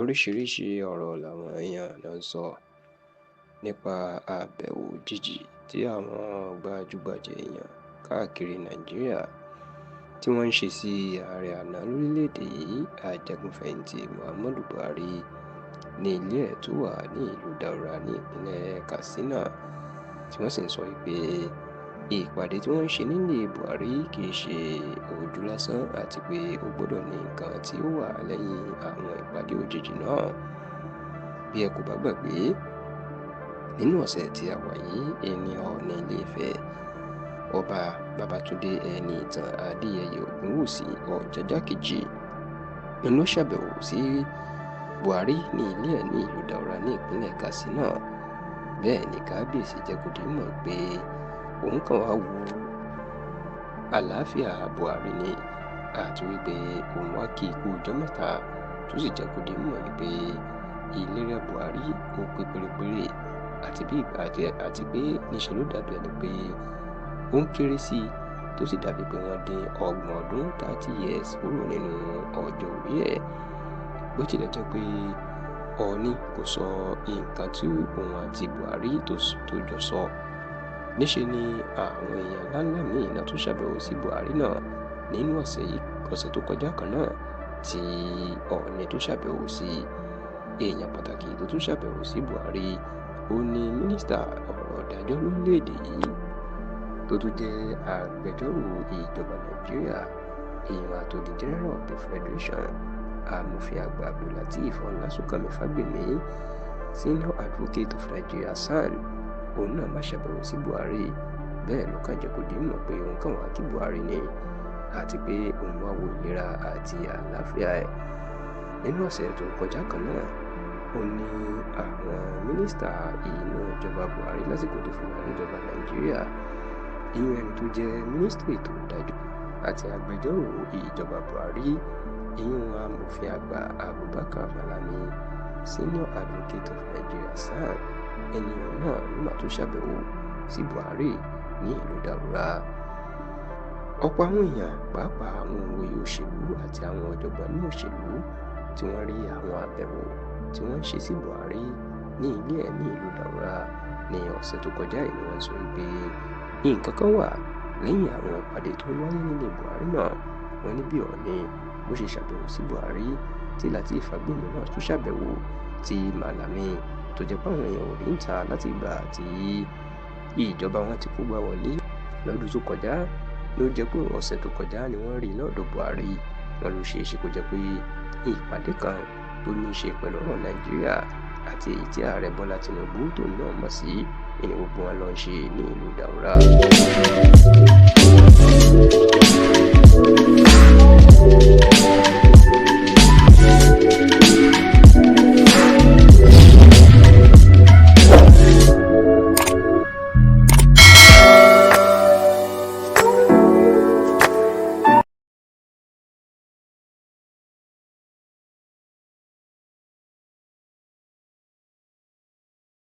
Oríṣiríṣiì ọ̀rọ̀ làwọn èèyàn náà ń sọ nípa àbẹ̀wò òjijì tí àwọn gbajúgbajà èèyàn káàkiri Nàìjíríà tí wọ́n ń ṣe sí ààrẹ àná lórílẹ̀‐èdè yìí, ajagun-fẹ̀yìntì Muhammadu Buhari, ní ilé ẹ̀ tó wà ní ìlú Daura ní ìpínlẹ̀ Katsina, tí wọ́n sì ń sọ pé ìpàdé tí wọ́n ń ṣe nílé Buhari kì í ṣe ojú lásán àti pé ó gbọ́dọ̀ ní nǹkan tí ó wà lẹ́yìn àwọn ìpàdé òjijì náà. Bí ẹ kò bá gbàgbé, nínú ọ̀sẹ̀ tí a wà yìí ni Ọọ̀ni Ilé-Ifẹ̀, Ọba Babátúndé Ẹniìtàn Adéyẹyè Ògúnwùsì Ọ̀jájá Kejì ló ṣàbẹ̀wò sí Buhari ní ilé ẹ̀ ní ìlú Daura ní ìpínlẹ̀ Katsina. Bẹ́ẹ̀ ni Kábíyèsí jẹ́ kó di mímọ̀ pé òun kàn wá wo àlàáfíà Buhari ni, àti wípé òun wá kí i kú ọjọ́ mẹ́ta, tó sì jẹ́ kó di mímọ̀ wípé ìlera Buhari ó pé pérépéré, àti pé níṣe ló dàbí ẹni pé ó ń kéré sí i, tó sì dàbí pé wọ́n dín 30 ọdún 30 years kúrò nínú ọjọ́ orí ẹ̀. Bó tilẹ̀ jẹ́ pé Ọọ̀ni kò sọ nǹkan tí òun àti Buhari tó jọ sọ, níṣe ni àwọn èèyàn ńláńlá míì náà tún ṣàbẹ̀wò sí Buhari náà nínú ọ̀sẹ̀ tó kọjá kan náà tí Ọọ̀ni tó ṣàbẹ̀wò sí. Èèyàn pàtàkì tó tún ṣàbẹ̀wò sí Buhari ó ní mínísítà ọ̀rọ̀ ìdájọ́ lórílẹ̀‐èdè yìí tó tún jẹ́ agbẹjọ́rò ìjọba Nàìjíríà, ìyẹn Attorney General of the Federation, Amòfin àgbà Abdulateef Ọlásùnkànmí Fágbèmí, Senior Advocate of Nigeria SAN. Òun náà má ṣàbẹ̀wò sí Buhari. Bẹ́ẹ̀ ló kàn jẹ́ kó di mímọ̀ pé òun kàn wá kí Buhari ni, àti pé òun wá wo ìlera àti àlàáfíà ẹ̀. Nínú ọ̀sẹ̀ tó kọjá kan náà, ó ní àwọn mínísítà inú ìjọba Buhari lásìkò tó fi wà níjọba Nàìjíríà, ìyẹn ẹni tó jẹ́ mínísítà ètò ìdájọ́ àti agbẹjọ́rò ìjọba Buhari, ìyẹn Amòfin àgbà Abubakar Malami, Senior Advocate of Nigeria SAN, ènìyàn náà ló mà tún ṣàbẹ̀wò sí Buhari ní ìlú Daura. Ọ̀pọ̀ àwọn èèyàn, pàápàá àwọn òǹwòye òṣèlú àti àwọn ọ̀jọ̀gbọ́n ní òṣèlú, tí wọ́n rí àwọn àbẹ̀wò tí wọ́n ń ṣe sí Buhari ní ilé ẹ̀ ní ìlú Daura ní ọ̀sẹ̀ tó kọjá yìí ni wọ́n sọ wípé nǹkan kan wà lẹ́yìn àwọn ìpàdé tó ń wáyé nílé Buhari náà. Wọ́n ní bí Ọọ̀ni bó ṣe ṣàbẹ̀wò sí Buhari, tí Lateef Fagbemi náà tún ṣàbẹ̀wò, tí Malami tó jẹ́ pé àwọn èèyàn ò rí ń ta láti ìgbà tí ìjọba wọn ti kógbá wọlé lọ́dún tó kọjá, ló jẹ́ pé ọ̀sẹ̀ tó kọjá ni wọ́n rí lọ́dọ̀ Buhari. Wọ́n ló ṣeé ṣe kó jẹ́ pé ìpàdé kan tó ní í ṣe pẹ̀lú ọ̀rọ̀ Nàìjíríà àti èyí tí ààrẹ Bọ́lá Tinubu tó náà mọ̀ sí ní gbogbo wọn lọ ń ṣe ní ìlú Daura.